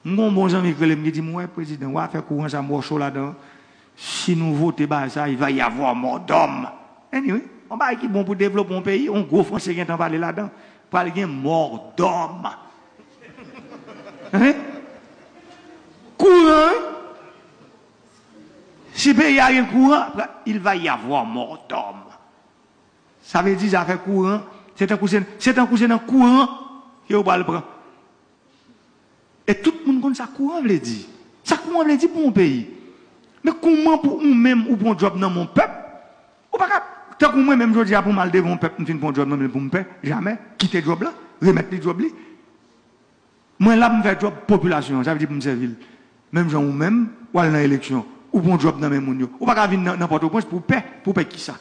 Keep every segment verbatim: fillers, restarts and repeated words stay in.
M gen yon bon zanmi ki rele m ki di m, "Wè, prezidan, w a fè kouran sa, m wè w cho ladan. Si nou vote bagay sa, il va y avoir mort d'homme." Anyway, yon bagay ki bon pou devlope yon peyi, yon gwo franse gentan pale ladan. Pral gen mort d'homme. Hein? Kouran, wi. Si peyi a gen kouran, il va y avoir mort d'homme. Sa vle di zafè kouran, se tankou se, se tankou se nan kouran ke yo pral pran. E tout moun konn sa kouran vle di. Sa kouran vle di pou yon peyi. Men kouman pou ou menm ou pran djòb nan men yon pèp? Ou pa ka, tankou mwen menm jodi a pou m al devan yon pèp, m fin pran djòb nan men l pou m pè, jamè, kite djòb la, remèt li djòb li. Mwen la pou m fè djòb popilasyon an, sa vle di pou m sèvi l. Menm jan ou menm, w al nan eleksyon, ou pran djòb nan men moun yo. Ou pa ka vin nan, nan Pòtoprens pou pè, pou pè kisa?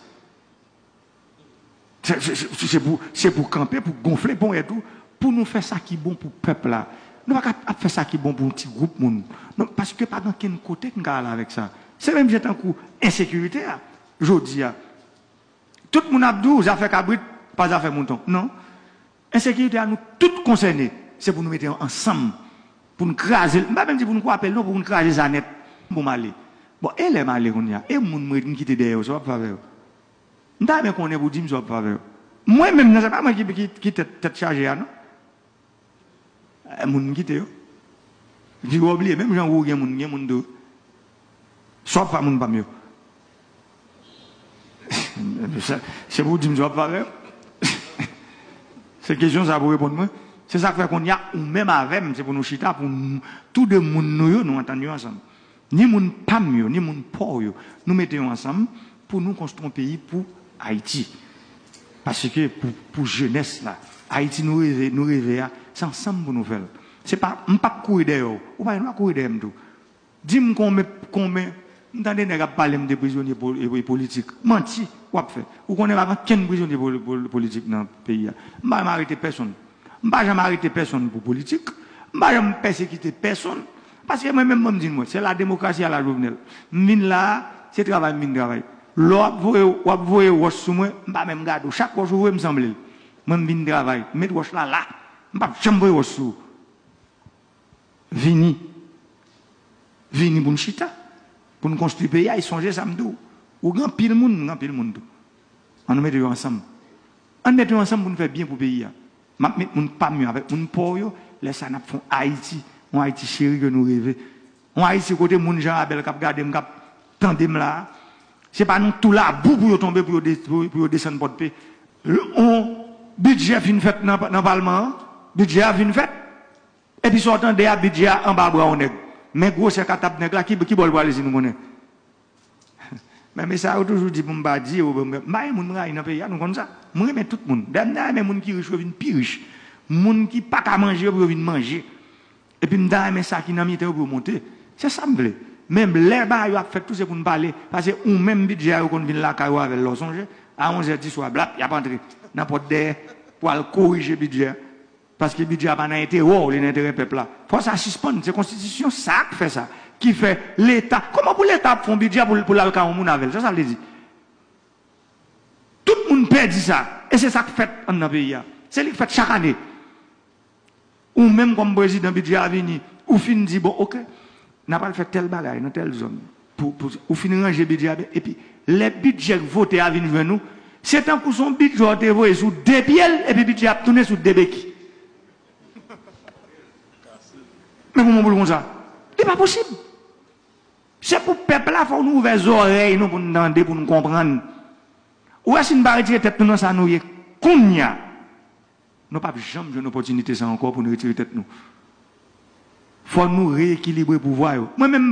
Se, se, se, se pou, se pou kanpe, pou gonfle ponyèt ou, pou nou fè sa ki bon pou pèp la. Nou pa ka ap fè sa ki bon pou yon ti gwoup moun. Non, paske pa gen okenn kote n ka al avèk sa. Se menm jan tankou ensekirite a, jodi a. Tout moun ap di w zafè kabrit, pa zafè mouton. Non. Ensekirite a, nou tout konsène. Se pou nou mete ansanm, pou n kraze l. M pa menm di pou n kwape l, non, pou n kraze sa nèt, pou m ale. Bon, e lè m ale kounye a? E moun mwen m kite dèyè yo, sa w ap fè avè yo? M ta renmen konnen pou di m sa w ap fè avè yo. Mwen menm nan, se pa mwen ki, ki, ki tèt, tèt chaje a, non. E moun m kite yo. Vire w bliye, menm jan ou gen moun, gen moun tou. Sa w ap fè moun pa m yo? Se, se pou w di m sa w ap fè avè yo. Se kesyon sa pou w reponn mwen. Se sa k fè kounye a, ou menm avè m, se pou nou chita, pou n, tou de moun nou yo, nou antann yo ansanm. Ni moun pa m yo, ni moun pa w yo. Nou mete yo ansanm pou nou konstwi yon peyi pou Ayiti. Paske pou, pou jenès la, Ayiti nou reve, nou reve a, se ansanm pou nou fè l. Se pa, m p ap kouri dèyè w. Ou pa gen dwa kouri dèyè m tou. Di m konbyen, konbyen, m tande nèg ap pale m de prizonye po-, e, e, politik. Manti w ap fè. Ou konnen pa gen okenn prizonye poli-, poli-, politik nan peyi a. M pa janm arete pèsonn. M pa janm arete pèsonn pou politik. M pa janm pèsekite pèsonn. Paske mwen menm, mwen m di nou, se la demokrasi a la Jovenel. M vin la a, se travay m vin travay. Lè w ap voye, w ap voye wòch sou mwen, m pa menm gade w. Chak wòch ou voye m sanble l. Mwen m vin travay. M met wòch la la. M p ap janm voye wòch sou ou. Vini. Vini pou n chita. Pou n konstwi peyi a, e sonje sa m di w. Ou gen anpil moun, m gen anpil moun tou. Ann nou mete yo ansanm. Ann mete yo ansanm pou n fè byen pou peyi a. M ap met moun pa m yo avèk moun pa w yo. Lè sa a n ap fè yon Ayiti, yon Ayiti cheri ke nou reve. Yon Ayiti kote moun jan Abèl k ap gade m, k ap tande m la a, se pa nan tou labou pou yo tonbe, pou yo de-, pou, pou yo desann Pòdpe. Yon bidjè fin fèt nan, nan palman an, bidjè a fin fèt. Epi sa w tande a, bidjè a anba bra yon nèg. Men gwosè katab nèg la, ki, ki bò l prale si nou konnen? Men mesye sa yo toujou di pou m pa di yo, m pa gen moun m rayi nan peyi a, nou konn sa. M renmen tout moun. Dayè, m ta renmen moun ki rich yo vin pi rich. Moun ki pa ka manje yo pou yo vin manje. Epi m ta renmen sa ki nan mitan yo pou yo monte. Se sa m vle. Men lè bagay yo ap fèt tou, se pou n pale. Paske ou menm bidjè a yo konn vin lakay ou avè l, lè w sonje. A onzè di swa, blap, y ap antre nan pòt dèyè pou al korije bidjè a. Paske bidjè a pa nan enterè w, li nan enterè pèp la. Fò sa sispann, se konstitisyon sa k fè sa, ki fè Leta, kòman pou Leta ap fè yon bidjè pou, pou l al kay yon moun avè l? Sa sa vle di? Tout moun pèdi sa, e se sa k fèt anndan peyi a. Se li k fèt chak ane. Ou menm kòm prezidan, bidjè a vini, ou fin di, bon, oke, n a pral fè tèl bagay nan tèl zòn. Pou, pou, ou fin ranje bidjè a byen, epi lè bidjè k vote a vin jwenn ou, se tankou se yon bidjè w te voye sou de pye l, epi bidjè a ap tounen sou de beki. Men kòman pou l konsa? Li pa posib. Se pou pèp la, fò nou ouvè zòrèy nou pou n tande, pou n konprann. Ou wè, si n pa retire tèt nou nan sa nou ye kounye a, nou p ap janm jwenn opòtinite sa ankò pou n retire tèt nou. Fò nou reyekilibre pouvwa yo. Mwen menm,